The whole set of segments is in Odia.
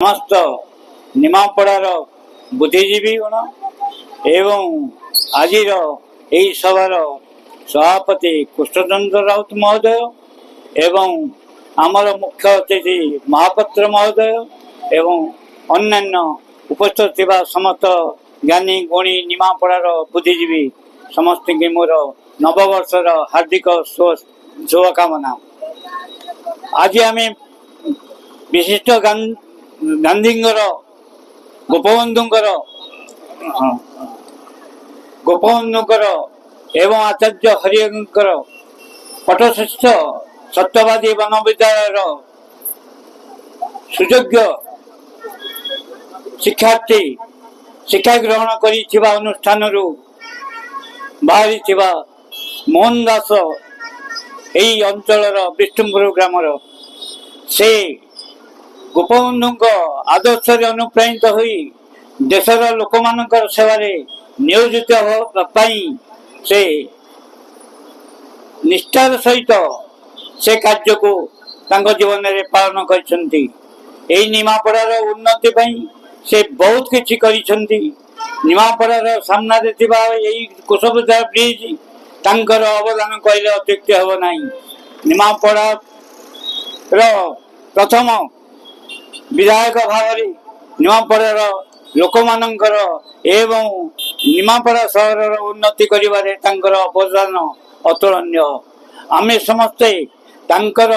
ସମସ୍ତ ନିମାପଡ଼ାର ବୁଦ୍ଧିଜୀବୀଗଣ ଏବଂ ଆଜିର ଏହି ସଭାର ସଭାପତି କୃଷ୍ଣଚନ୍ଦ୍ର ରାଉତ ମହୋଦୟ ଏବଂ ଆମର ମୁଖ୍ୟ ଅତିଥି ମହାପାତ୍ର ମହୋଦୟ ଏବଂ ଅନ୍ୟାନ୍ୟ ଉପସ୍ଥିତ ଥିବା ସମସ୍ତ ଜ୍ଞାନୀ ଗୁଣୀ ନିମାପଡ଼ାର ବୁଦ୍ଧିଜୀବୀ ସମସ୍ତଙ୍କୁ ମୋର ନବବର୍ଷର ହାର୍ଦ୍ଦିକ ଶୁଭକାମନା। ଆଜି ଆମେ ବିଶିଷ୍ଟ ଗାନ୍ଧୀଙ୍କର, ଗୋପବନ୍ଧୁଙ୍କର ଏବଂ ଆଚାର୍ଯ୍ୟ ହରିଙ୍କର ପଟ୍ଟଶିଷ୍ୟ, ସତ୍ୟବାଦୀ ବନବିଦ୍ୟାଳୟର ସୁଯୋଗ୍ୟ ଶିକ୍ଷାର୍ଥୀ, ଶିକ୍ଷା ଗ୍ରହଣ କରିଥିବା ଅନୁଷ୍ଠାନରୁ ବାହାରିଥିବା ମୋହନ ଦାସ, ଏହି ଅଞ୍ଚଳର ବିଷ୍ଣୁପୁର ଗ୍ରାମର, ସେ ଗୋପବନ୍ଧୁଙ୍କ ଆଦର୍ଶରେ ଅନୁପ୍ରାଣିତ ହୋଇ ଦେଶର ଲୋକମାନଙ୍କର ସେବାରେ ନିୟୋଜିତ ହେବା ପାଇଁ ସେ ନିଷ୍ଠାର ସହିତ ସେ କାର୍ଯ୍ୟକୁ ତାଙ୍କ ଜୀବନରେ ପାଳନ କରିଛନ୍ତି। ଏହି ନିମାପଡ଼ାର ଉନ୍ନତି ପାଇଁ ସେ ବହୁତ କିଛି କରିଛନ୍ତି। ନିମାପଡ଼ାର ସାମ୍ନାରେ ଥିବା ଏଇ କୁଶଭଦ୍ରା ବ୍ରିଜ ତାଙ୍କର ଅବଦାନ କହିଲେ ଅତ୍ୟୁକ୍ତି ହେବ ନାହିଁ। ନିମାପଡ଼ାର ପ୍ରଥମ ବିଧାୟକ ଭାବରେ ନିମାପଡ଼ାର ଲୋକମାନଙ୍କର ଏବଂ ନିମାପଡ଼ା ସହରର ଉନ୍ନତି କରିବାରେ ତାଙ୍କର ଅବଦାନ ଅତୁଳନୀୟ। ଆମେ ସମସ୍ତେ ତାଙ୍କର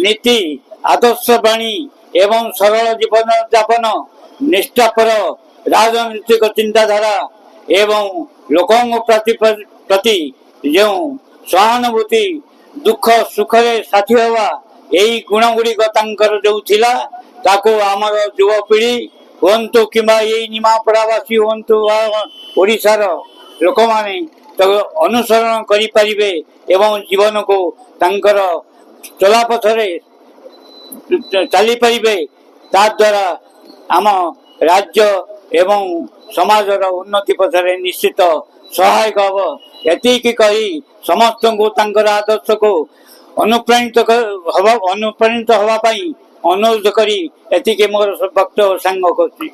ନୀତି, ଆଦର୍ଶ ବାଣୀ ଏବଂ ସରଳ ଜୀବନ ଯାପନ, ନିଷ୍ଠାପର ରାଜନୈତିକ ଚିନ୍ତାଧାରା ଏବଂ ଲୋକଙ୍କ ପ୍ରତି ପ୍ରତି ଯେଉଁ ସହାନୁଭୂତି, ଦୁଃଖ ସୁଖରେ ସାଥୀ ହେବା, ଏଇ ଗୁଣ ଗୁଡ଼ିକ ତାଙ୍କର ଯେଉଁ ଥିଲା, ତାକୁ ଆମର ଯୁବପିଢ଼ି ହୁଅନ୍ତୁ କିମ୍ବା ଏଇ ନିମାପଡ଼ାବାସୀ ହୁଅନ୍ତୁ ବା ଓଡ଼ିଶାର ଲୋକମାନେ ତାକୁ ଅନୁସରଣ କରିପାରିବେ ଏବଂ ଜୀବନକୁ ତାଙ୍କର ଚଲାପଥରେ ଚାଲିପାରିବେ। ତାଦ୍ୱାରା ଆମ ରାଜ୍ୟ ଏବଂ ସମାଜର ଉନ୍ନତି ପଥରେ ନିଶ୍ଚିତ ସହାୟକ ହେବ। ଏତିକି କହି ସମସ୍ତଙ୍କୁ ତାଙ୍କର ଆଦର୍ଶକୁ ଅନୁପ୍ରାଣିତ ହେବା ପାଇଁ ଅନୁରୋଧ କରି ଏତିକି ମୋର ବକ୍ତବ୍ୟ ସାଙ୍ଗ କରୁଛି।